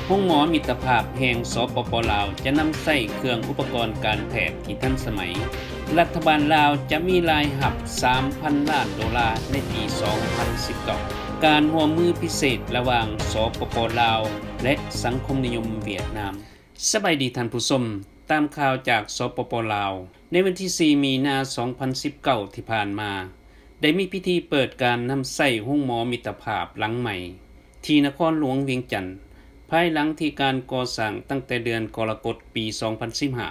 ໂຮງໝໍມິດຕະພາບແຫ່ງ ສປປ ລາວ ຈະນຳໃຊ້ເຄື່ອງອຸປະກອນການແພດທີ່ທັນສະໄໝ. ລັດຖະບານລາວຈະມີລາຍຮັບສາມພັນລ້ານໂດລາໃນປີສອງພັນສິບເກົ້າ. ການຮ່ວມມືພິເສດລະຫວ່າງ ສປປ ລາວ ແລະ ສັງຄົມນິຍົມຫວຽດນາມ. ສະບາຍດີທ່ານຜູ້ຊົມ, ຕາມຂ່າວຈາກ ສປປ ລາວ, ໃນວັນທີສີ່ ມີນາ ສອງພັນສິບເກົ້າ ທີ່ຜ່ານມາ, ໄດ້ມີພິທີເປີດການນຳໃຊ້ໂຮງໝໍມິດຕະພາບຫຼັງໃໝ່ ທີ່ນະຄອນຫຼວງວຽງຈັນ, ພາຍຫຼັງທີ່ການກໍ່ສ້າງຕັ້ງແຕ່ເດືອນກໍລະກົດປີສອງພັນສິບຫ້າ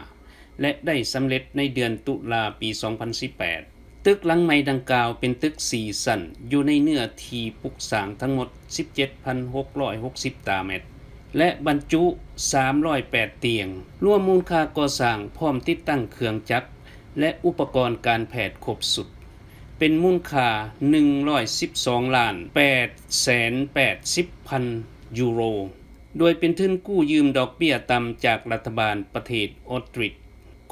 ແລະ ໄດ້ສຳເລັດໃນເດືອນຕຸລາປີສອງພັນສິບແປດ. ຕຶກຫຼັງໃໝ່ດັ່ງກ່າວເປັນຕຶກສີ່ຊັ້ນ, ຢູ່ໃນເນື້ອທີ່ປຸກສ້າງທັງໝົດສິບເຈັດພັນຫົກຮ້ອຍຫົກສິບຕາແມັດ ແລະ ບັນຈຸສາມຮ້ອຍແປດຕຽງ, ລວມມູນຄ່າກໍ່ສ້າງພ້ອມຕິດຕັ້ງເຄື່ອງຈັກ ແລະ ອຸປະກອນການແພດຄົບຊຸດ ເປັນມູນຄ່າໜຶ່ງຮ້ອຍສິບສອງລ້ານແປດແສນແປດສິບພັນຢູໂຣ, ໂດຍເປັນທຶນກູ້ຢືມດອກເບ້ຍຕ່ຳຈາກລັດຖະບານປະເທດອອສຕຣິດ,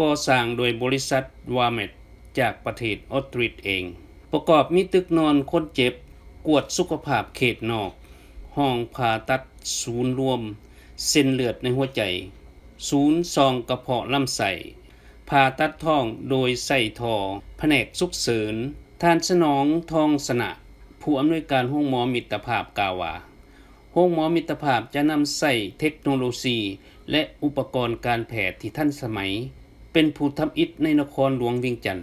ກໍ່ສ້າງໂດຍບໍລິສັດວາແມັດຈາກປະເທດອອສຕຣິດເອງ. ປະກອບມີຕຶກນອນຄົນເຈັບ, ກວດສຸຂະພາບເຂດນອກ, ຫ້ອງຜ່າຕັດສູນລວມເສັ້ນເລືອດໃນຫົວໃຈ, ສູນສ່ອງກະເພາະລຳໄສ້, ຜ່າຕັດທ້ອງໂດຍໃຊ້ທໍ່, ພະແນກສຸກເສີນ. ທ່ານ ສະໜອງ ທອງຊະນະ, ຜູ້ອຳນວຍການໂຮງໝໍມິດຕະພາບ ກ່າວວ່າ, ໂຮງໝໍມິດຕະພາບຈະນຳໃຊ້ເທັກໂນໂລຊີ ແລະ ອຸປະກອນການແພດທີ່ທັນສະໄໝ ເປັນຜູ້ທຳອິດໃນນະຄອນຫຼວງວຽງຈັນ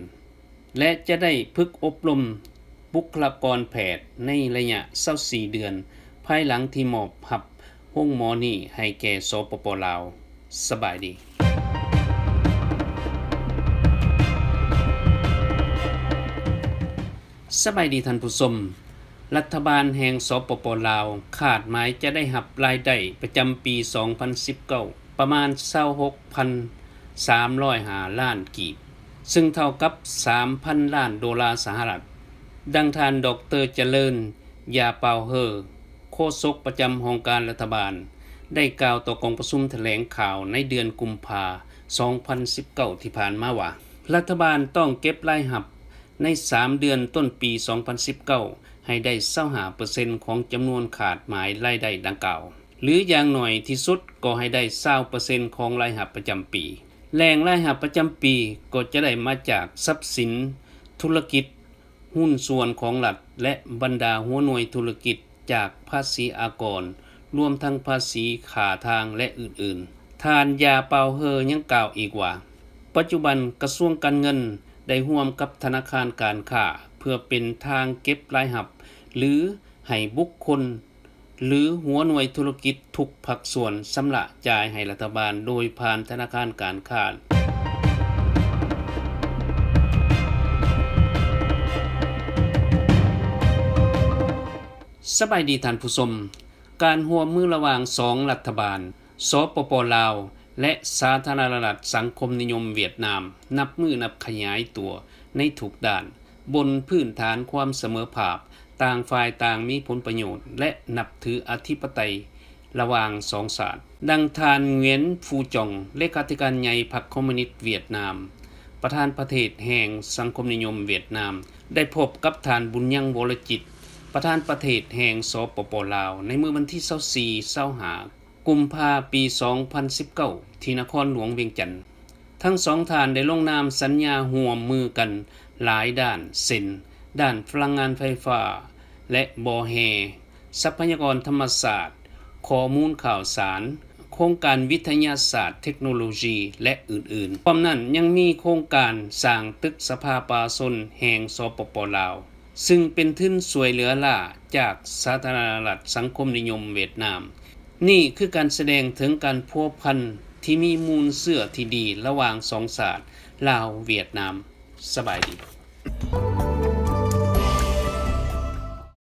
ແລະ ຈະໄດ້ຝຶກອົບຮົມບຸກຄະລາກອນແພດໃນໄລຍະຊາວສີ່ເດືອນ ພາຍຫຼັງທີ່ມອບຮັບໂຮງໝໍນີ້ໃຫ້ແກ່ ສປປ ລາວ. ສະບາຍດີ. ສະບາຍດີທ່ານຜູ້ຊົມ. ລັດຖະບານແຫ່ງ ສປປ ລາວ ຄາດໝາຍຈະໄດ້ຮັບລາຍໄດ້ປະຈຳປີສອງພັນສິບເກົ້າ ປະມານຊາວຫົກພັນສາມຮ້ອຍຫ້າລ້ານກີບ, ຊຶ່ງເທົ່າກັບສາມພັນລ້ານໂດລາສະຫະລັດ, ດັ່ງທ່ານ ດຣ. ຈະເລີນ ຢາປາວເຮີ, ໂຄສົກປະຈຳຫ້ອງການລັດຖະບານ ໄດ້ກ່າວຕໍ່ກອງປະຊຸມຖະແຫຼງຂ່າວໃນເດືອນກຸມພາ ສອງພັນສິບເກົ້າ ທີ່ຜ່ານມາວ່າ, ລັດຖະບານຕ້ອງເກັບລາຍຮັບໃນສາມເດືອນຕົ້ນປີສອງພັນສິບເກົ້າ ໃຫ້ໄດ້ຊາວຫ້າເປີເຊັນຂອງຈຳນວນຄາດໝາຍລາຍໄດ້ດັ່ງກ່າວ ຫຼື ຢ່າງໜ້ອຍທີ່ສຸດກໍໃຫ້ໄດ້ຊາວເປີເຊັນຂອງລາຍຮັບປະຈຳປີ. ແຫຼ່ງລາຍຮັບປະຈຳປີກໍຈະໄດ້ມາຈາກຊັບສິນທຸລະກິດ, ຫຸ້ນສ່ວນຂອງລັດ ແລະ ບັນດາຫົວໜ່ວຍທຸລະກິດຈາກພາສີອາກອນ, ລວມທັງພາສີຂ້າທາງ ແລະ ອື່ນໆ. ທ່ານ ຢາປາວເຮີ ຍັງກ່າວອີກວ່າ, ປັດຈຸບັນກະຊວງການເງິນໄດ້ຮ່ວມກັບທະນາຄານການຄ້າ ເພື່ອເປັນທາງເກັບລາຍຮັບ ຫຼື ໃຫ້ບຸກຄົນ ຫຼື ຫົວໜ່ວຍທຸລະກິດທຸກພາກສ່ວນຊຳລະຈ່າຍໃຫ້ລັດຖະບານໂດຍຜ່ານທະນາຄານການຄ້າ. ສະບາຍດີທ່ານຜູ້ຊົມ. ການຮ່ວມມືລະຫວ່າງສອງລັດຖະບານ ສປປ ລາວ ແລະ ສາທາລະນະລັດສັງຄົມນິຍົມຫວຽດນາມ ນັບມື້ນັບຂະຫຍາຍຕົວໃນທຸກດ້ານ ບົນພື້ນຖານຄວາມສະເໝີພາບ, ຕ່າງຝ່າຍຕ່າງມີຜົນປະໂຫຍດ ແລະ ນັບຖືອະທິປະໄຕລະຫວ່າງສອງຊາດ. ດັ່ງທ່ານ ຫງວຽນ ຟູຈອງ ເລຂາທິການໃຫຍ່ພັກຄອມມູນິດຫວຽດນາມ, ປະທານປະເທດແຫ່ງສັງຄົມນິຍົມຫວຽດນາມ ໄດ້ພົບກັບທ່ານ ບຸນຍັງ ວໍລະຈິດ, ປະທານປະເທດແຫ່ງ ສປປ ລາວ ໃນມື້ວັນທີຊາວສີ່ ຊາວຫ້າ ກຸມພາ ປີສອງພັນສິບເກົ້າ ທີ່ນະຄອນຫຼວງວຽງຈັນ. ທັງສອງທ່ານໄດ້ລົງນາມສັນຍາຮ່ວມມືກັນຫຼາຍດ້ານ ເຊັ່ນ ດ້ານພະລັງງານໄຟຟ້າ ແລະ ບໍ່ແຮ່, ຊັບພະຍາກອນທຳມະຊາດ, ຂໍ້ມູນຂ່າວສານ, ໂຄງການວິທະຍາສາດເທັກໂນໂລຊີ ແລະ ອື່ນໆ. ພ້ອມນັ້ນຍັງມີໂຄງການສ້າງຕຶກສະພາປະຊາຊົນແຫ່ງ ສປປ ລາວ ຊຶ່ງເປັນທຶນຊ່ວຍເຫຼືອລ້າຈາກສາທາລະນະລັດສັງຄົມນິຍົມຫວຽດນາມ. ນີ້ຄືການສະແດງເຖິງການພົວພັນທີ່ມີມູນເຊື້ອທີ່ດີລະຫວ່າງສອງຊາດ ລາວ-ຫວຽດນາມ. ສະບາຍດີ.